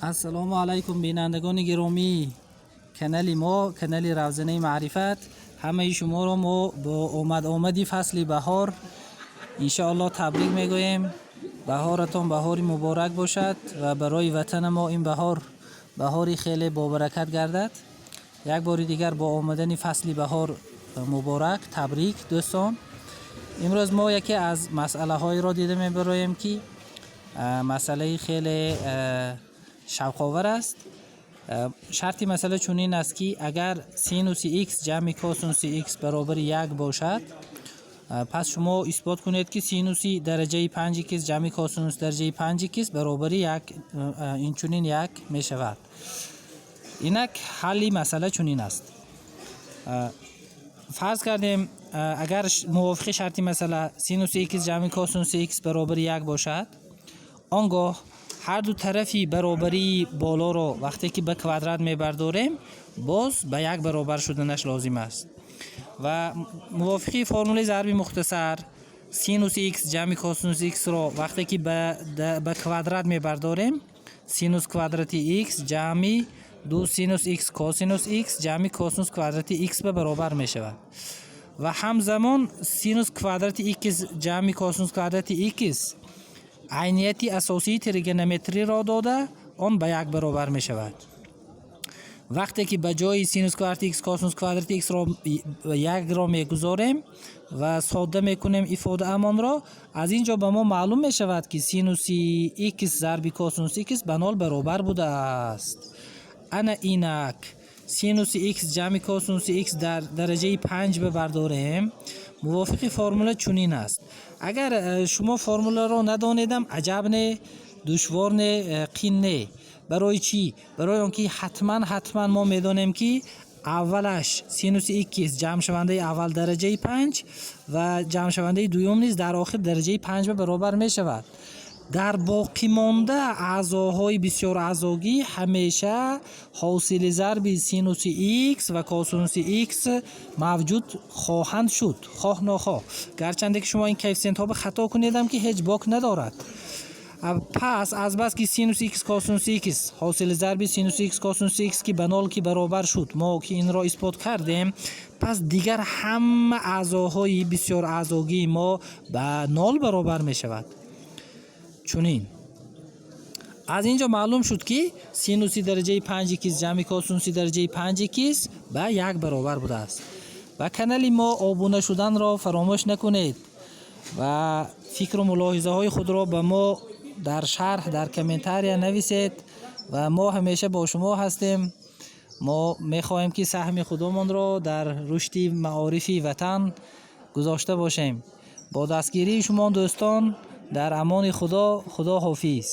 Ассалому алайкум, бинандагони гиромӣ канали мо, канали Равзанаи маърифат. Ҳамаи шуморо мо бо омад-омади фасли баҳор иншоаллоҳ табрик мегӯем. Баҳоратон баҳори муборак бошад ва барои ватани мо ин баҳор баҳори хеле бобаракат гардад. Як бори дигар бо омадани фасли баҳор муборак, табрик, дӯстон. Имрӯз мо яке аз масъалаҳоеро дида мебароем, ки масъалаи хеле шавқовар аст. Шарти масъала чунин аст, ки агар синуси х ҷамъи косинуси х баробари як бошад, пас шумо исбот кунед, ки синуси дараҷаи панҷи х ҷамъи косинус дараҷаи панҷи х баробари як, инчунин як мешавад. Инак, ҳалли масъала чунин аст. Фарз кардем, агар мувофиқи шарти масъала синуси х ҷамъи косинуси х баробари як бошад, он гоҳ ҳар ду тарафи баробарии болоро вақте ки ба квадрат мебардорем, боз ба як баробар шуданаш лозим аст. Ва мувофиқи формулаи зарби мухтасар, синуси х ҷамъи косинуси х-ро вақте ки ба квадрат мебардорем, синус квадрати х ҷамъи ду синус х косинус х ҷамъи косинус квадрати х ба баробар мешавад. Ва ҳамзамон синус квадрати х ҷамъи косинус квадрати х айнияти асосии тригонометриро дода, он ба як баробар мешавад. Вақте ки ба ҷои синус квадрати х косинус квадрати х-ро якро мегузорем ва содда мекунем ифодаамонро, аз ин ҷо ба мо маълум мешавад, ки синуси х зарби косинуси х ба нол баробар будааст. Ана инак, синуси х ҷамъи косинуси х дар дараҷаи панҷ бибардорем, мувофиқи формула чунин аст. Агар шумо формуларо надонедам, аҷаб не, душвор не, қин не. Барои чӣ? Барои он ки ҳатман, ҳатман мо медонем, ки аввалаш синуси х ҷамъшавандаи аввал дараҷаи панҷ ва ҷамъшавандаи дуюм низ дар охир дараҷаи панҷ ба баробар мешавад. Дар боқимонда аъзоҳои бисёраъзогӣ ҳамеша ҳосили зарби синуси х ва косинуси х мавҷуд хоҳанд шуд, хоҳ нохоҳ. Гарчанде ки шумо ин коэффисиентҳоро хато кунедам, ки ҳеҷ бок надорад. Пас азбаски синуси х косинуси х ҳосили зарби синуси х косинуси х ки ба нол ки баробар шуд, мо ки инро исбот кардем, пас дигар ҳама аъзоҳои бисёраъзогии мо ба нол баробар мешавад. Чунин, аз ин ҷо маълум шуд, ки синуси дараҷаи панҷи х ҷамъи косинуси дараҷаи панҷи х ба як баробар будааст. Ба канали мо обуна шуданро фаромӯш накунед ва фикру мулоҳизаҳои худро ба мо дар шарҳ, дар комментария нависед ва мо ҳамеша бо шумо ҳастем. Мо мехоҳем, ки саҳми худамонро дар рушди маорифи ватан гузошта бошем. Бо дастгирии шумо, дӯстон, дар амони Худо, Худо ҳофиз.